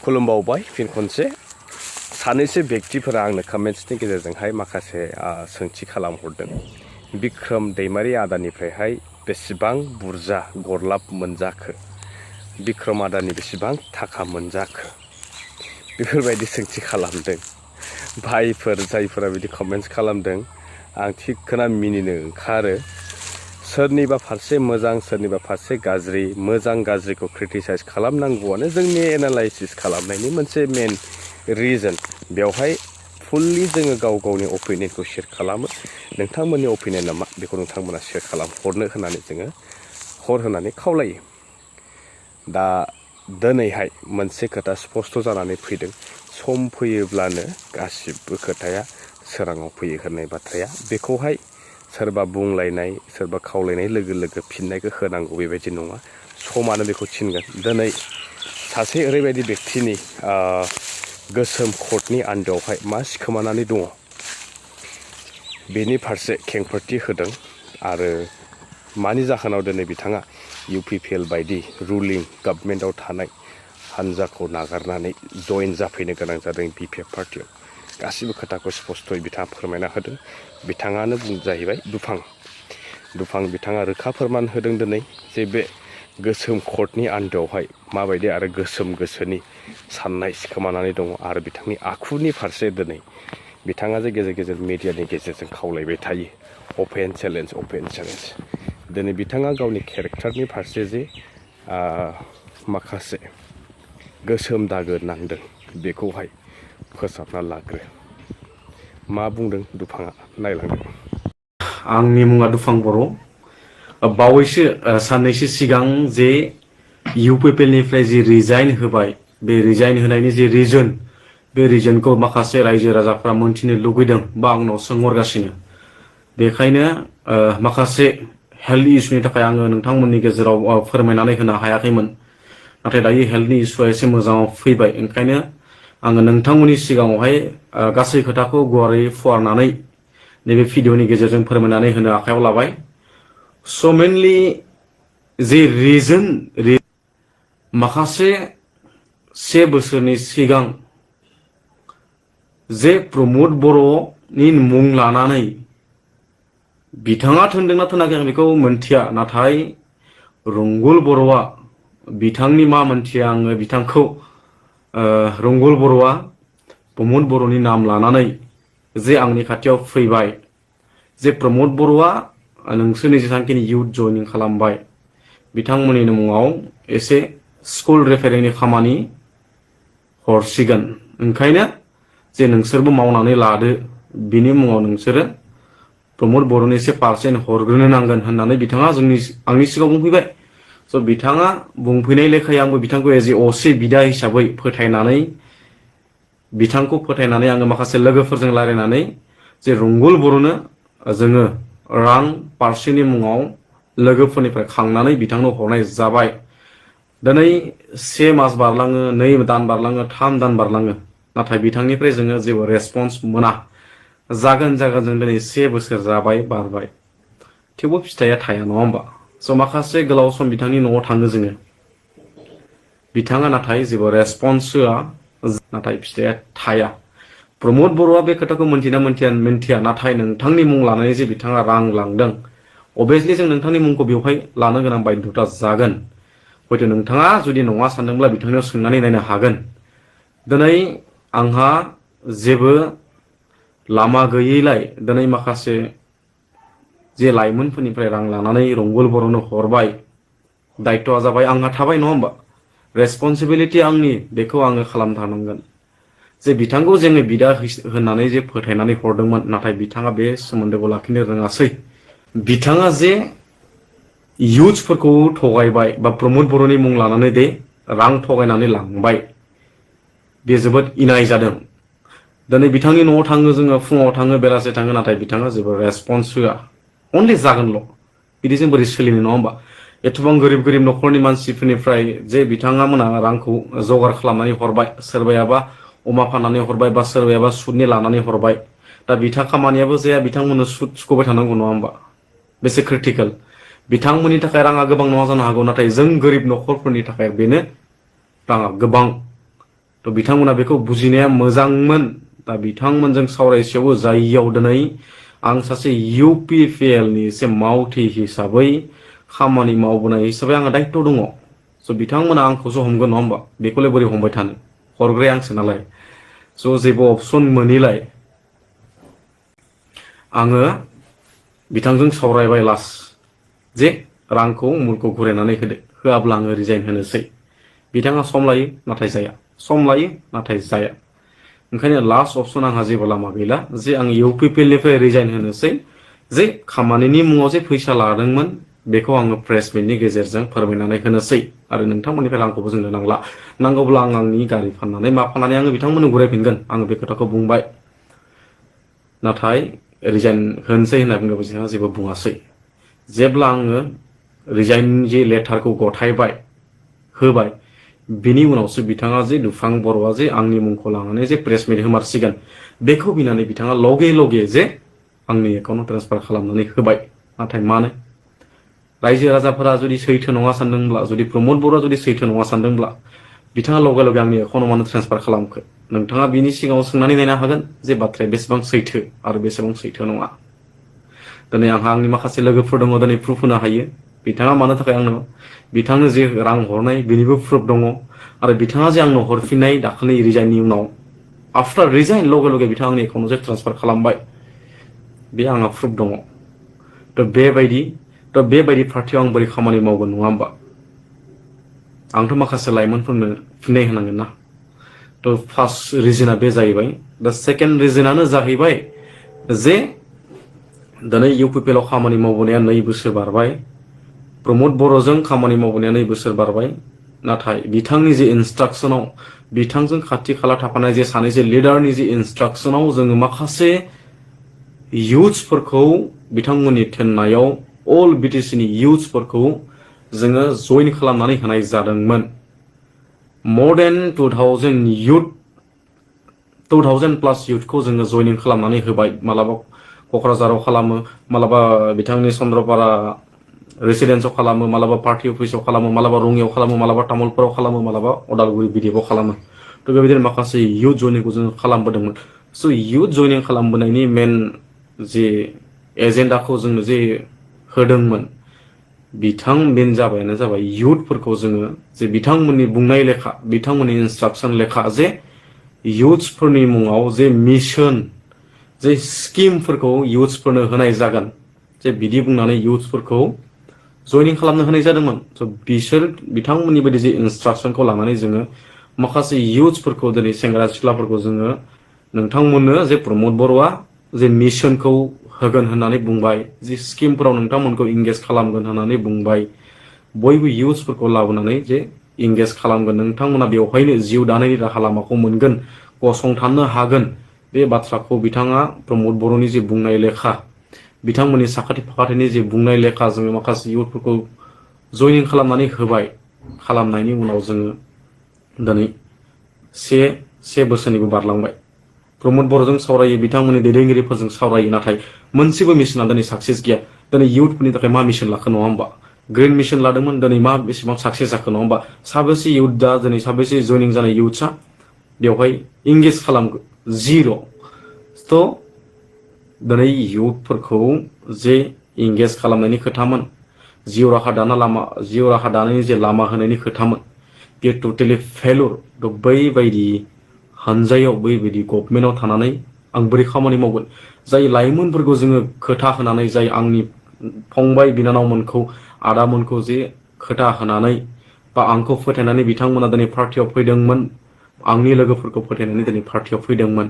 खुलुमबावबाय फिन खनसे सानैसो व्यक्तिफोरा आंनो कमेन्ट्सनि गेजेरजोंहाय माखासे सोंथि खालामहरदों। बिक्रम दैमारि आदानिफ्रायहाय बेसेबां बुरजा गरलाब मोनजाखो, बिक्रम आदानि बेसेबां थाखा मोनजाखो, बेफोरबायदि सोंथि खालामदों। भाइफोर जायफोरा बिदि कमेन्ट्स खालामदों, आं थिगखोना मिनिनो ओंखारो। सोरनिबा फारसे मोजां, सोरनिबा फारसे गाज्रि, मोजां गाज्रिखौ क्रिटिसाइज खालामनांगौआनो जोंनि एनालाइसिस खालामनायनि मोनसे मेन रिजन। बेवहाय फुल्लि जोङो गाव गावनि अपिनियनखौ शेयार खालामो। नोंथांमोननि अपिनियना मा बेखौ नोंथांमोना शेयार खालामहरनो होननानै जोङो हर होनानै खावलायो। दा दिनैहाय मोनसे खोथा स्पष्ट जानानै फैदों। सम फैयोब्लानो गासिबो खोथाया सोराङाव फैयो होननाय बाथ्राया, बेखौहाय सोरबा बुंलायनाय, सोरबा खावलायनाय लोगो लोगो फिननायखौ होनांगौ बेबायदि नङा। समानो बेखौ थिनगोन। दिनै सासे ओरैबायदि व्यक्तिनि गोसोम खटनि आन्दोआवहाय मा सिखोमानानै दङ, बेनि फारसे खेंफोरथि होदों आरो मानि जाहोनाव दिनै बिथाङा UPPL बायदि रुलिं गभर्नमेन्टआव थानाय हान्जाखौ नागारनानै जइन जाफैनो गोनां जादों BPF पार्टियाव। गासिबो खोथाखौ स्पष्टयै बिथाङा फोरमायना होदों। बिथाङानो जाहैबाय दुफां बिथाङा रोखा फोरमान होदों दिनै जे बे गोसोम खटनि आन्दोआवहाय माबायदि आरो गोसोम गोसोनि साननाय सिखोमानानै दङ आरो बिथांनि आखुनि फारसे दिनै बिथाङा जे गेजेर गेजेर मिडियानि गेजेरजों खावलायबाय थायो, अपेन चेलेन्ज, अपेन चेलेन्ज। दिनै बिथाङा गावनि केरेक्टारनि फारसे जे माखासे गोसोम दागो नांदों, बेखौहाय फोसाबना लाग्रो। मा बुंदों दुफाङा, नायलांदों। आंनि मुङा दुफांबर'। बावैसो साननैसो सिगां जे UPPL निफ्राय जि रिजाइन होबाय, बे रिजाइन होनायनि जि रिजन, बे रिजनखौ माखासे रायजो राजाफ्रा मोनथिनो लुगैदों बा आंनाव सोंहरगासिनो। बेखायनो माखासे हेल्थ इस्युनि थाखाय आङो नोंथांमोननि गेजेराव फोरमायनानै होनो हायाखैमोन। नाथाय दायो हेल्थनि इस्युआ एसे मोजाङाव फैबाय। ओंखायनो आङो नोंथांमोननि सिगाङावहाय गासै खोथाखौ गुवारै फुवारनानै नैबे भिडिअनि गेजेरजों फोरमायनानै होनो आखायाव लाबाय। स' मेनलि जे रिजन, माखासे 1 बोसोरनि सिगां जे प्रमद बर'नि मुं लानानै बिथाङा थोनदोंना थोनाखै आं बेखौ मोनथिया, नाथाय रंगुलबर'आ, बिथांनि मा मोनथिया आङो, बिथांखौ रंगुलबर'आ प्रमद बर'नि नाम लानानै जे आंनि खाथियाव फैबाय, जे प्रमद बर'आ नोंसोरनि जेसांखिनि इउथ जइनिं खालामबाय, बिथांमोननि मुङाव एसे स्कुल रिपेयारिंनि खामानि हरसिगोन। ओंखायनो जे नोंसोरबो मावनानै लादो, बिनि मुङाव नोंसोरो प्रमद बर'नि एसे पारसेन्ट हरग्रोनो नांगोन होननानै बिथाङा आंनि सिगाङाव बुंफैबाय। स' बिथाङा बुंफैनाय लेखायै आंबो बिथांखौ एज ए असे बिदा हिसाबै बिथांखौ फोथायनानै आङो माखासे लोगोफोरजों रायलायनानै जे रंगुल बर'नो जोङो रां पारसेन्टनि मुङाव लोगोफोरनिफ्राय खांनानै बिथांनो हरनाय जाबाय। दिनै 1 मास बारलाङो, 2 दान बारलाङो, 3 दान बारलाङो, नाथाय बिथांनिफ्राय जोङो जेबो रेसपन्स मोना। जागोन जों दिनै 1 बोसोर जाबाय, बारबाय, थेवबो फिथाइया थाया, नङा होमबा? स' माखासे गोलाव सम बिथांनि न'आव थाङो जोङो, बिथाङा नाथाय जेबो रेसपन्स होआ, नाथाय फिथाइया थाया। प्रमद बर'आ बे खोथाखौ मोनथिना मिन्थिया, नाथाय नोंथांनि मुं लानानै जे बिथाङा रां लांदों, अभियासलि जों नोंथांनि मुंखौ बेवहाय लानो गोनां बायध'था जागोन। हयथ' नोंथाङा जुदि नङा सानदोंब्ला बिथांनियाव सोंनानै नायनो हागोन। दिनै आंहा जेबो लामा गैयैलाय दिनै माखासे जे लाइमोनफोरनिफ्राय रां लानानै रंगुल बर'नो हरबाय। दायथ'आ जाबाय आंहा थाबाय, नङा होमबा? रेसपन्सिबिलिटि आंनि, बेखौ आङो खालामथारनांगोन। जे बिथांखौ जोङो बिदा होननानै जे फोथायनानै हरदोंमोन, नाथाय बिथाङा बे सोमोन्दोखौ लाखिनो रोङासै। बिथाङा जे इयुथ्सफोरखौ थगायबाय, बा प्रमद बर'नि मुं लानानै दे रां थगायनानै लांबाय, बे जोबोद इनाय जादों। दिनै बिथांनि न'आव थाङो जोङो, फुङाव थाङो, बेलासे थाङो, नाथाय बिथाङा जेबो रेसपन्स होआ। अनलि जागोनल', बिदिजों बोरै सोलिनो, नङा होमबा? एथबां गोरिब न'खरनि मानसिफोरनिफ्राय जे बिथांमोना रांखौ जगार खालामनानै हरबाय, सोरबायाबा अमा फाननानै हरबाय, बा सोरबायाबा सुदनि लानानै हरबाय। दा बिथा खामानियाबो जाया, बिथांमोननो सुद सुख'बाय थानांगौ, नङा होमबा? बेसे क्रिटिकेल। बिथांमोननि थाखाय राङा गोबां नङा जानो हागौ, नाथाय जों गोरिब न'खरफोरनि थाखाय बेनो राङा गोबां। थ' थ' बिथांमोना बेखौ बुजिनाया मोजांमोन दा बिथांमोनजों सावरायसेयावबो जायियाव दिनै आं सासे UPPL नि एसे मावथि हिसाबै खामानि मावबोनाय हिसाबै आंहा दायित्व दङ स' बिथांमोना आंखौसो हमगोन नङा होमबा बेखौलाय बोरै हमबाय थानो हरग्राया आंसो नालाय स' जेबो अपसन मोनैलाय आङो बिथांजों सावरायबाय लास्ट जे रांखौ मुलखौ घुरायनानै होदो होआब्ला आङो रिजाइन होनोसै बिथाङा सम लायो नाथाय जाया सम लायो नाथाय जाया ओंखायनो लास्ट अपसन आंहा जेबो लामा गैला जे आं UPPL निफ्राय रिजाइन होनोसै जे खामानिनि मुङाव जे फैसा लादोंमोन बेखौ आङो प्रेस मिटनि गेजेरजों फोरमायनानै होनोसै आरो नोंथांमोननिफ्राय रांखौबो जोंनो नांला नांगौब्ला आं आंनि गारि फाननानै मा फाननानै आङो बिथांमोननो घुरायफिनगोन आङो बे खोथाखौ बुंबाय नाथाय रिजाइन होनोसै होनना बुङोब्ला बिथाङा जेबो बुङासै जेब्ला आङो रिजाइन जे लेटारखौ गथायबाय होबाय बिनि उनावसो बिथाङा जे दुफां बर'आ जे आंनि मुंखौ लानानै जे प्रेस मिट होमारसिगोन बेखौ बिनानै बिथाङा लगे लगे जे आंनि एकाउन्टाव ट्रेन्सफार खालामनानै होबाय नाथाय मानो रायजो राजाफोरा जुदि सैथो नङा सानदोंब्ला जुदि प्रमद बर'आ जुदि सैथो नङा सानदोंब्ला बिथाङा लगे लगे आंनि एकाउन्टाव मानो ट्रेन्सफार खालामखो नोंथाङा बिनि सिगाङाव सोंनानै नायनो हागोन जे बाथ्राया बेसेबां सैथो आरो बेसेबां सैथो नङा दिनै आंहा आंनि माखासे लोगोफोर दङ दिनै प्रुफ होनो हायो बिथाङा मानो थाखाय आंनो बिथांनो जे रां हरनाय बेनिबो प्रुफ दङ आरो बिथाङा जे आंनो हरफिननाय दाखालि रिजाइननि उनाव आफ्टार रिजाइन लगे लगे बिथाङा आंनि एकाउन्टाव जे ट्रेन्सफार खालामबाय बे आंहा प्रुफ दङ थ' बेबायदि पार्टियाव आं बोरै खामानि मावगोन नङा होमबा आंथ' माखासे लाइमोनफोरनो फिननाय होनांगोन ना थ' फार्स्ट रिजोना बे जाहैबाय दा सेकेन्ड रिजोनानो जाहैबाय जे दिनै UPPL आव खामानि मावबोनाया 2 बोसोर बारबाय प्रमद बर'जों खामानि मावबोनाया 2 बोसोर बारबाय नाथाय बिथांनि जे इन्सट्राक्सनाव बिथांजों खाथि खाला थाफानाय जे सानैसो लिडारनि जे इन्सट्राक्सनाव जोङो माखासे युथ्सफोरखौ बिथांमोननि थिननायाव अल BTC नि युथ्सफोरखौ जोङो जइन खालामनानै होनाय जादोंमोन more than 2000 प्लास युथखौ जोङो जइनिं खालामनानै होबाय मालाबा क'क्राझाराव खालामो मालाबा बिथांनि चन्द्रपारा रेसिडेन्सआव खालामो मालाबा पार्टी अफिसाव खालामो मालाबा रङियाव खालामो मालाबा तामुलपुराव खालामो मालाबा अदालगुरि बिदिआव खालामो थ' बेबायदिनो माखासे युथ जइनिंखौ जोङो खालामबोदोंमोन स' युथ जइनिं खालामबोनायनि मेन जे एजेन्डाखौ जोंनो जे होदोंमोन बेनो जाबाय युथफोरखौ जोङो जे बिथांमोननि बुंनाय लेखा बिथांमोननि इन्सट्राक्सन लेखा जे युथ्सफोरनि मुङाव जे मिशन जे स्किमफोरखौ युथ्सफोरनो होनाय जागोन जे बिदि बुंनानै युथ्सफोरखौ जइनिं खालामनो होनाय जादोंमोन स' बिसोर बिथांमोननि बायदि जे इन्सट्राक्सनखौ लानानै जोङो माखासे युथ्सफोरखौ दिनै सेंग्रा सिख्लाफोरखौ जोङो नोंथांमोननो जे प्रमद बर'आ जे मिशनखौ होगोन होननानै बुंबाय जे स्किमफोराव नोंथांमोनखौ इंगेज खालामगोन होननानै बुंबाय बयबो युथ्सफोरखौ लाबोनानै जे इंगेज खालामगोन नोंथांमोना बेवहायनो जिउ दानायनि राहा लामाखौ मोनगोन गसंथानो हागोन बे बाथ्राखौ बिथाङा प्रमद बर'नि जे बुंनाय लेखा बिथांमोननि साखाथि फाखाथिनि जे बुंनाय लेखा जोङो माखासे युथफोरखौ जइनिं खालामनानै होबाय खालामनायनि उनाव जोङो दिनै से बोसोरनिबो बारलांबाय प्रमद बर'जों सावरायो बिथांमोननि दैदेनगिरिफोरजों सावरायो नाथाय मोनसेबो मिशना दिनै साक्सेस गैया दिनै युथफोरनि थाखाय मा मिशन लाखो नङा होमबा ग्रिन मिशन लादोंमोन दिनै मा बेसेबां साक्सेस जाखो नङा होमबा साबेसे युथ दा दिनै साबेसे जइनिं जानाय युथ्सआ बेवहाय इंगेज खालामगोन जिर' थ' दिनै युथफोरखौ जे इंगेज खालामनायनि खोथामोन जिउ राहा दानायनि जे लामा होनायनि खोथामोन बे टटेलि फेलुर बैबायदि हानजायाव बैबायदि गभमेन्टआव थानानै आं बोरै खामानि मावगोन जाय लाइमोनफोरखौ जोङो खोथा होनानै जाय आंनि फंबाय बिनानावमोनखौ आदामोनखौ जे खोथा होनानै बा आंखौ फोथायनानै बिथांमोना दिनै पार्टियाव फैदोंमोन आंनि लोगोफोरखौ फोथायनानै दिनै पार्टियाव फैदोंमोन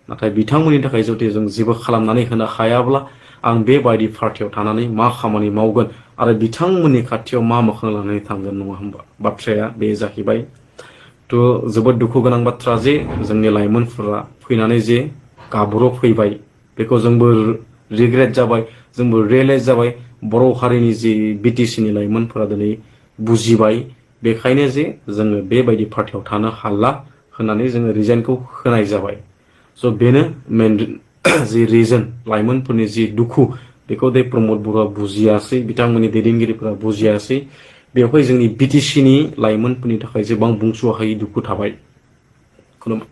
नाथाय बिथांमोननि थाखाय जुदि जों जेबो खालामनानै होनो हायाब्ला आं बेबायदि पार्टियाव थानानै मा खामानि मावगोन आरो बिथांमोननि खाथियाव मा मोखां लानानै थांगोन नङा होमबा बाथ्राया बे जाहैबाय थ' जोबोद दुखु गोनां बाथ्रा जे जोंनि लाइमोनफोरा फैनानै जे गाब्र' फैबाय बेखौ जोंबो रिग्रेट जाबाय जोंबो रियेलाइज जाबाय बर' हारिनि जे BTC नि लाइमोनफोरा दिनै बुजिबाय बेखायनो जे जोङो बेबायदि पार्टियाव थानो हाला होननानै जोङो रिजाइनखौ होनाय जाबाय स' बेनो मेन जि रिजन लाइमोनफोरनि जि दुखु बेखौ दे प्रमद बर'आ बुजियासै बिथांमोननि दैदेनगिरिफोरा बुजियासै बेवहाय जोंनि BTC नि लाइमोनफोरनि थाखाय जेबां बुंस' हायै दुखु थाबाय खुलुमबाय।